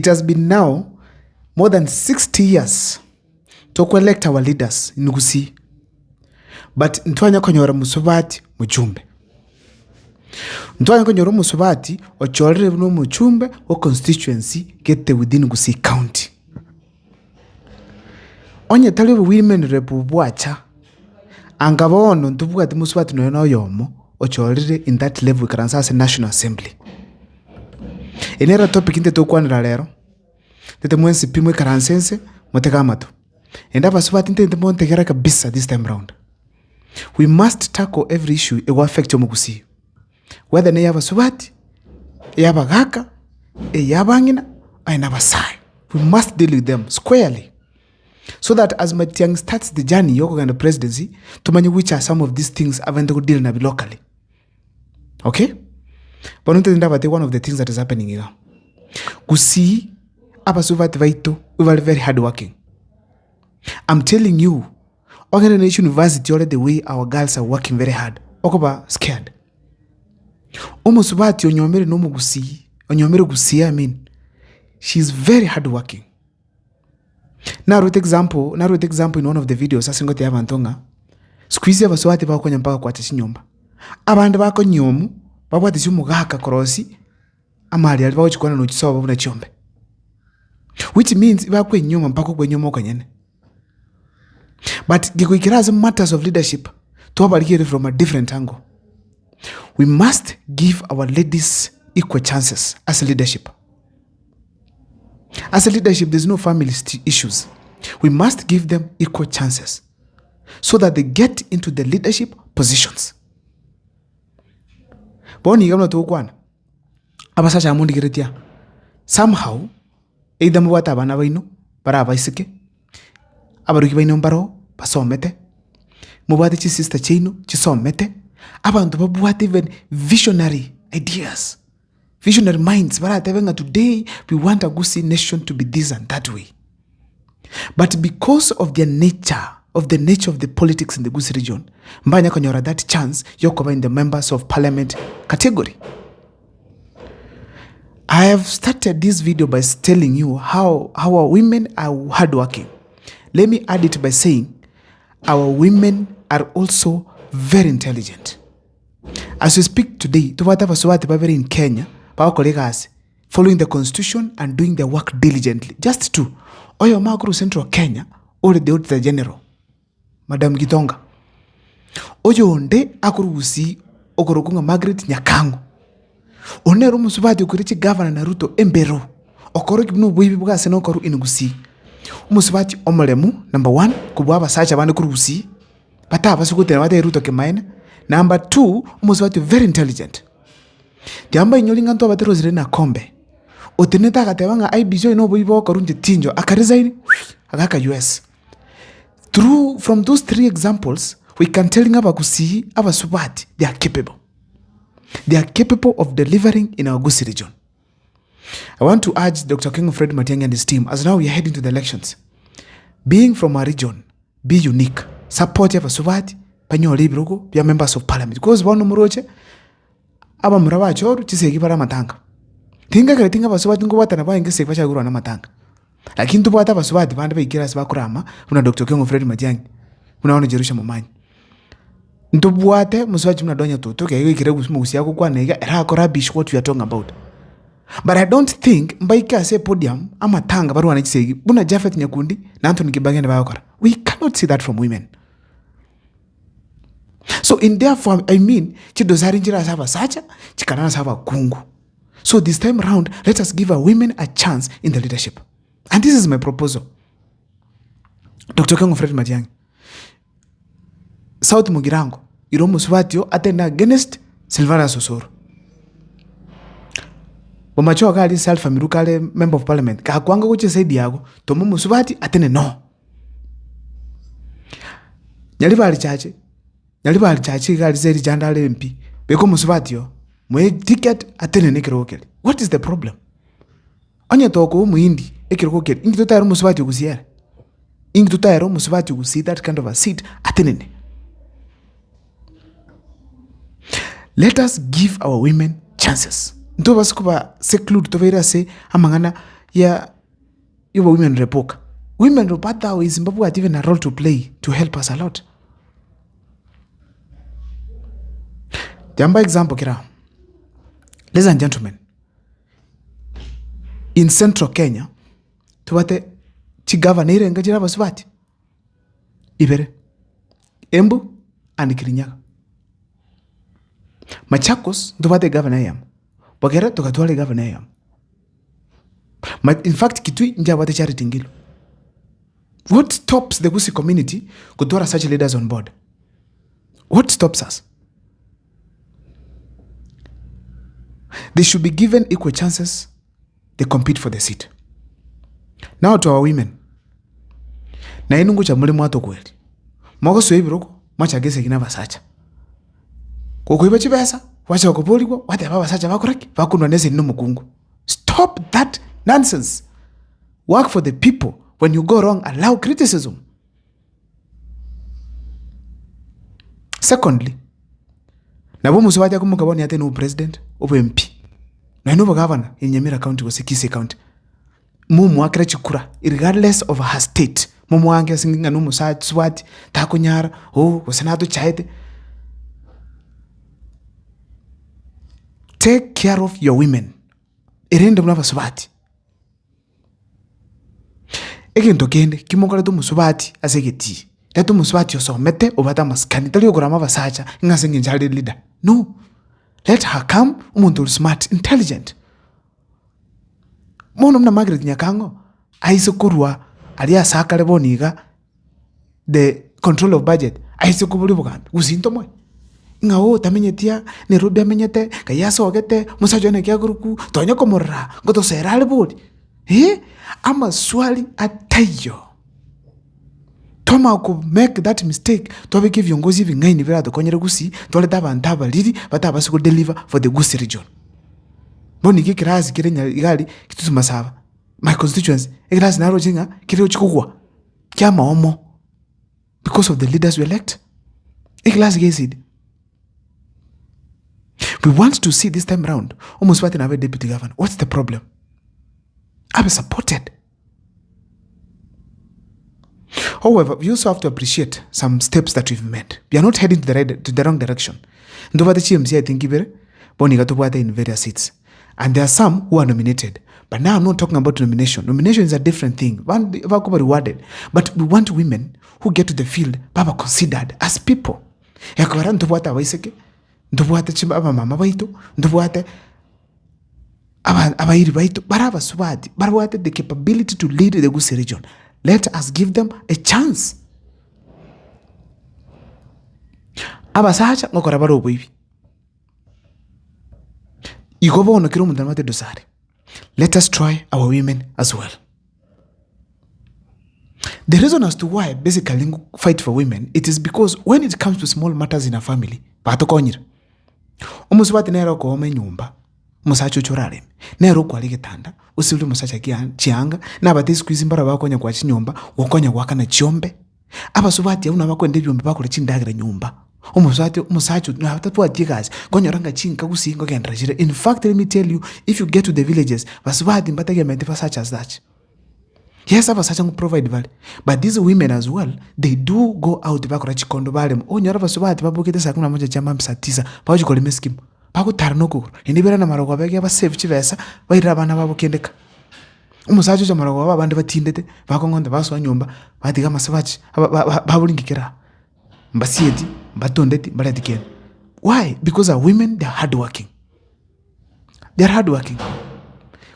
It has been now more than 60 years toko elect our leaders in Gusii but ntwanya konyora mosubati mochumbe. Ntwanya konyora omosubati ochorire buna omochumbe o constituency gete within Gusii county. Onye tari obowomen rep bwacha, anga bono ntobwati mosubati nonya na oyomo ochorire in that level ikaransa ase national assembly. Eye nero etopic intete tokwanera rero, ntete mwensi pi moikaranse nse, motege amato. Naende abasubati ntete montegere kabisa this time round. We must tackle every issue ego affect omogusii, whether ne ya abasubati, eya abagaka, eya abang'ina, aye na abasae. We must deal with them squarely so that as Matiang'i starts the journey ya okogenda presidency, tomanye which are some of these things abwenerete go deal nabio locally. Okay? Bono ntete ndabatebi one of the things that is happening iga. Gusii, abasubati baito bare very hardworking. I'm telling you, ogende ne university ore the way our girls are working very hard, okoba scared. Omosubati onyomire na omogusii, onyomire gusii I mean, she is very hardworking. Narwete example, narwete example in one of the videos ase ngotebia abanto ng'a, siku hizi abasubati bagokonya mpaka koacha chinyomba. Abande bakonyiomu, babwate omogaka korosia amari aria bagochia kwana nochia sobo buna chiombe. Which means bakwenyoma mpaka okwenyoma okonyene. But gegoikera ase matters of leadership, twabarigereria from a different angle. We must give our ladies equal chances ase leadership. Ase leadership there's no family issues. We must give them equal chances so that they get into the leadership positions. Bono iga buna togokwana, abasacha aba mondigeretie aa, somehow either mobwate abana baino bare abaiseke, abarugi baino mbaro basomete, mobwate chisister chiaino chisomete, abanto babwate even visionary ideas. Visionary minds baratebe ng'a today we want a Gusii nation to be this and that way. But because of their nature, of the nature of the politics in the Gusii region, mbanya konyora that chance yokoba in the members of parliament category. I have started this video by telling you how our women are hardworking. Let me add it by saying our women are also very intelligent. As we speak today, tobwate abasubati babere in Kenya bagokora egasi following the constitution and doing their work diligently. Just two, oyomo akorwa Central Kenya ore the Auditor General, Madam Gitonga. Oyonde akorwa Gusii okorokwa ng'a Margaret Nyakang'o. Oyio nere omosubati okoira chigavana na Ruto embero, okorokia buna oboibi bwa ase nokorwa in Gusii. Omosubati omoremu number one kobua abasacha bande korwa Gusii. Batabasa goteba batebie Ruto kemanene. Number two, omosubati very intelligent. Tiga mbainyori ng'a ntwabate Roselyn Akombe, otenenete agateba ng'a IEBC oyo noboibi bokorwa inche tincho, aka resign agaka US. Through from those three examples, we can tell ng'a abagusii abasubati they are capable. They are capable of delivering in our Gusii region. I want to urge Doctor Okengo Fred Matiang'i and his team as now we are heading to the elections, being from our region, be unique, support abasubati banyore ebirogo bia members of parliament because bono moroche abamura bachorwa chisegi bare amatanga. Tingakereti ng'a abasubati nkobwatana barenge esegi bachake korwana amatanga, lakini ntobwate abasubati bande baikire ase bakorama buna Doctor Okengo Fred Matiang'i, buna bono Jerusha Momanyi. Ntobwate mosubati buna Donya Toto ekero oikire gose omogusii agokwana iga ere akore rubbish what we are talking about. But I don't think mbaike ase epodium amatanga barwane chisegi buna Japhet Nyakundi na Anthony Kibagende bagokora. We cannot see that from women. So in therefore I mean chidosari nchire ase abasacha chikare ase abakungu. So this time round let us give our women a chance in the leadership. And this is my proposal. Doctor Okengo Fred Matiang'i. South Mugirango, ira omosubati oo atende against Silvanus Osoro. Bomachoge aria ase Alpha Miruka are member of parliament, gakwanga gochia eside yago, toma omosubati atene no. Nyaribari chache, Nyaribari chache iga aria ase richando are MP, beka omosubati oo, moe ticket atenene ekerogo keria. What is the problem? Onye tokoba omohindi ekerogo keria, inki totaere omosubati ogusie ere? Inki totaere omosubati ogusie that kind of a seat atenene? Let us give our women chances. Ntobase koba seclude tobaire ase amang'ana. Ya yobo women rep oka. Women rep otherwise mbabwati even a role to play to help us a lot. Tiga mbae example kera amo. Ladies and gentlemen, in central Kenya, tobwate chigavana erenge chire abasubati? Ibere, Embu and Kirinyaga. Machakos ntobwate egavana eyemo, bogere togatwara egavana eyemo. In fact Kitui nchabwate Charity Ngilu. What stops the Gusii community kotwara such leaders on board? What stops us? They should be given equal chances they compete for the seat. Now to our women, nainwe ngocha more mwatokweri, mogosoa ebirogo mwachaka esegi na abasacha. Gokoiba chibesa, gwachaka koborigwa, gwateba abasacha bakore ki? Bakonwa na esegi na omokungu. Stop that nonsense! Work for the people, when you go wrong allow criticism. Secondly, nabo omosubati akomoka bono niate na obopresident, obo MP, nonya na obogavana in Nyamira county gose Kisii county, momoakere chikura regardless of her state, momoange ase ng'a na omosubati takonyara, oh gose natochaete. Take care of your women, erende buna abasubati. Egento kende, kimokorete omosubati ase egetii, reta omosubati osomete obwate amasikani, tari okorama abasacha ng'a ase eng'encho are leader, no, let her come omonto ore smart, intelligent. Bono buna Margaret Nyakang'o, aise korwa aria ase akare bono iga. the control of budget aise koboria obogambi gose ntomoe, ng'a oo tamenyeti aa, Nairobi amenyete, ngai asogete, omosacha oye naki akorokwa, tonya komorora ngotosera are bori eh, amaswali ataiyo. Twamanya ko make that mistake, twabeka ebiongozi ebing'aini biratokonyere gusii, twarete abanto abariri batabase go deliver for the gusii region. Bono iga ekerasi kere nya iga aria, Kitutu Masaba, my constituency, ekerasi naroche ng'a kere gochia kogwa. Kiamaomo because of the leaders we elect. Ekelasi gia ECD. We want to see this time round omosubati nabe deputy governor. What's the problem? Abe supported. However, we also have to appreciate some steps that we've made. We are not heading to the right, to the wrong direction. Ntobwate chi MCA I think ibere, bono iga tobwate in various seats. And there are some who are nominated but now I'm not talking about nomination, nomination is a different thing bande bakoba rewarded but we want women who get to the field baba considered as people ekogera ntobwate abaiseke, ntobwate chi abamama baito, ntobwate aba abairi baito bare abasubati babwate the capability to lead the Gusii region let us give them a chance. Abasacha ngokora bare oboibi. Igo bono kera omonto nabwate edosari, let us try our women as well. The reason as to why basically ngo fight for women, it is because when it comes to small matters in a family, batokonyire. Omosubati nere okooma enyomba, omosacha oche orareme, nere okwara egetanda, osiberie omosacha kia chianga, na abatebie siku hizi mbaro bakonya koa chinyomba, gokonya goakana chiombe. Abasubati abwo nabo bakorenta ebiombe bakora chindagera nyomba, omosubati omosacha oyio nabo tabwati egasi, konyora ng'a chinka gose nkogenderera chire. In fact let me tell you, if you get to the villages, basubati mbategemeeti basacha as such. Yes abasacha nko provide bare, but these women as well, they do go out bakora chikondo barema, onyore abasubati babogete saa kumi na moja chia mambia saa tisa, bagochia korema eskimu, bagotara na okogoro, naende bairane amarogoba iga basave chibesa, bairere abana babo kende ka. Omosacha ocha marogoba abande batindete, bakong'onta basoa nyomba, batiga amasabachi aba ba- ba- baboringi kera aa, mbasieti, mbatondeti, mbareti kende. Why? Because our women they are hardworking, they are hardworking.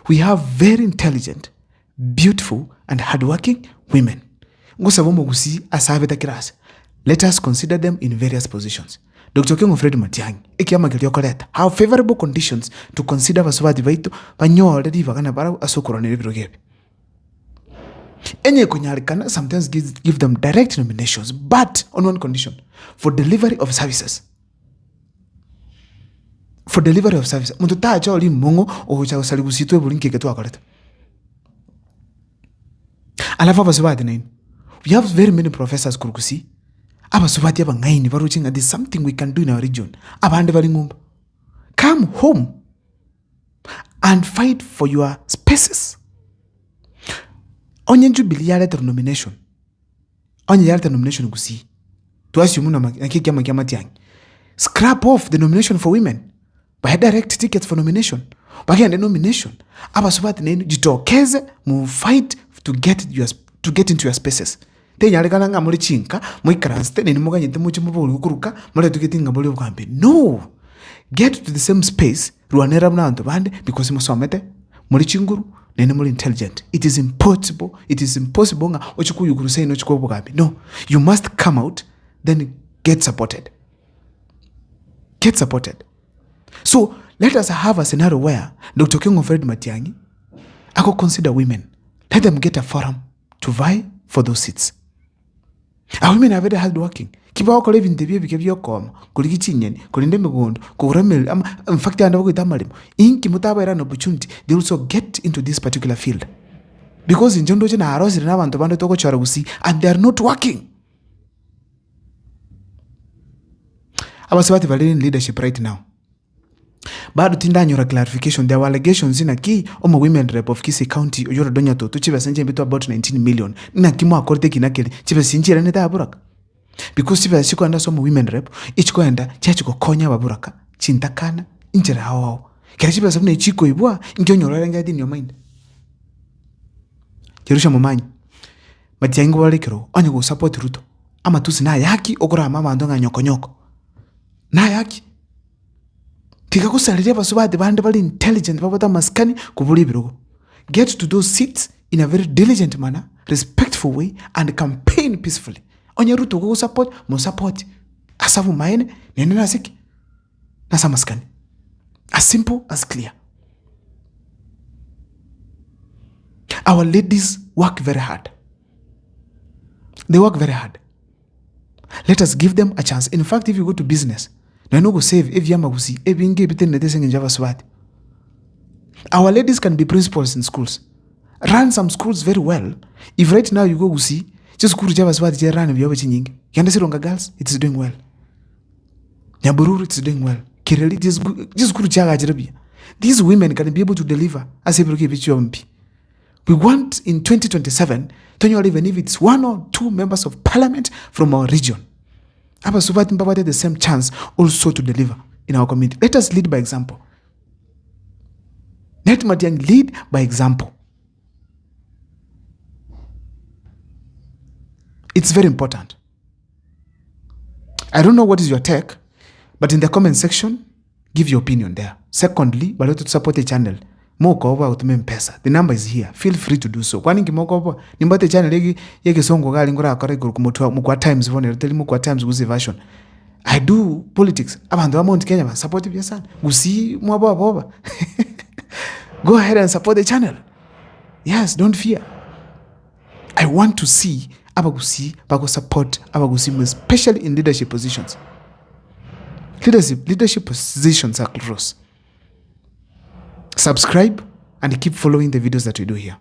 We have very intelligent, beautiful and hardworking women. Ngosaba omogusii ase abete kera ase, let us consider them in various positions. Doctor Okengo Fred Matiang'i, ekiama keria okoreta, have favourable conditions to consider abasubati baito banyore ribaga nabarabwo ase okorwanera ebirogo ebi. Onye ekonyarekana sometimes give, give them direct nominations but on one condition, for delivery of services. For delivery of services. Monto tacha oria omong'o ogocha gosaria gusii twebori nki eke twakorete. Alafu abasubati nainwe, we have very many professors korwa gusii, abasubati abang'aini baroche ng'a there's something we can do in our region, abande bare ng'umba. Come home and fight for your spaces. Onye Jubilee yareterwa nomination, onye yaretera nomination Gusii, to assume buna naki ekiama kia Matiang'i, scrap off the nomination for women, bae direct tickets for nomination, bagende nomination, abasubati nainwe jitokeze mo fight to get your to get into your spaces. Tenyarekana ng'a more chinka, moikaransete nainwe moganyete moche moborwe koruka, moretugeti ng'a bore obogambi, no! Get to the same space, rwanera buna abanto bande because mosomete, more chinguru, naende more intelligent. It is impossible, it is impossible ng'a oche koyukurwa seino oche koba obogambi, no! You must come out then get supported, get supported. So, let us have a scenario where Doctor Okengo Fred Matiang'i ako consider women, let them get a forum to vie for those seats. Our women are very hard working. Ki bagokora ebinto ebi ebike biokooma, korigia chinyeni, korenda emegondo, kogora emeri ama in fact abande bagoita amaremo. Inki motabaere an opportunity they also get into this particular field. Because inche ndoche narosire na abanto bande togochora gusii and they are not working. Abasubati bare in leadership right now. Bado tindanyora clarification, there were allegations naki omo women rep of Kisii county oyio ore Donya Toto chibesa nchimbetwe about 19 million, naki mwakorete ekina keria, chibesa nchirenete aburaka? Because chibesa chikoenda ase omo women rep, echikoenda chiachi gokonya ababuraka, chintakana, inchera ao ao. Ekero chibesa buna echi chikoibwa, inki onyora orengete in your mind? Jerusha Momanyi, Matiang'i ngobare ekerogo, onye go support Ruto, amatusi nayaki okorama abanto ng'a nyokonyoko, nayaki? Tiga gosareria abasubati bande bare intelligent babwate amasikani kobora ebirogo. Get to those seats in a very diligent manner, respectful way and campaign peacefully. Onye Ruto ogogosupport, mosupport ase obomaene naende nase ki? Nase amasikani. As simple as clear. Our ladies work very hard. They work very hard. Let us give them a chance. In fact, if you go to business, nonya na ogosave ebiamagusi ebinge ebitenenete ase eng'encho y'abasubati. Our ladies can be principals in schools. Run some schools very well. If right now you go Gusii, chisukuru chia abasubati chire run buya obe chinyinge. Genda Sironga Girls, it is doing well. Nyabururu, it is doing well. Kireri, it is good. Chisukuru chiagachire buya. These women can be able to deliver ase ebirogo ebi chiombi. We want in 2027 tonyore even if it's one or two members of parliament from our region. Abasubati mbabwate the same chance also to deliver in our community. Let us lead by example. Let Matiang'i lead by example. It's very important. I don't know what is your take, but in the comment section, give your opinion there. Secondly, baria to support the channel, mokoboa gotoma mpesa, the number is here, feel free to do so. Kwani inki mokoboa? Nimbwate echannel egi ya egesongo iga aria nkorakore igoro komotwa mokwa times bono ere teri mokwa times gose version. I do politics, abanto ba Mount Kenya ba support buya sana, gusii mwaboa boba go ahead and support the channel, yes don't fear. I want to see abagusii bago support abagusii especially in leadership positions. Leadership, leadership positions across. Subscribe and keep following the videos that we do here.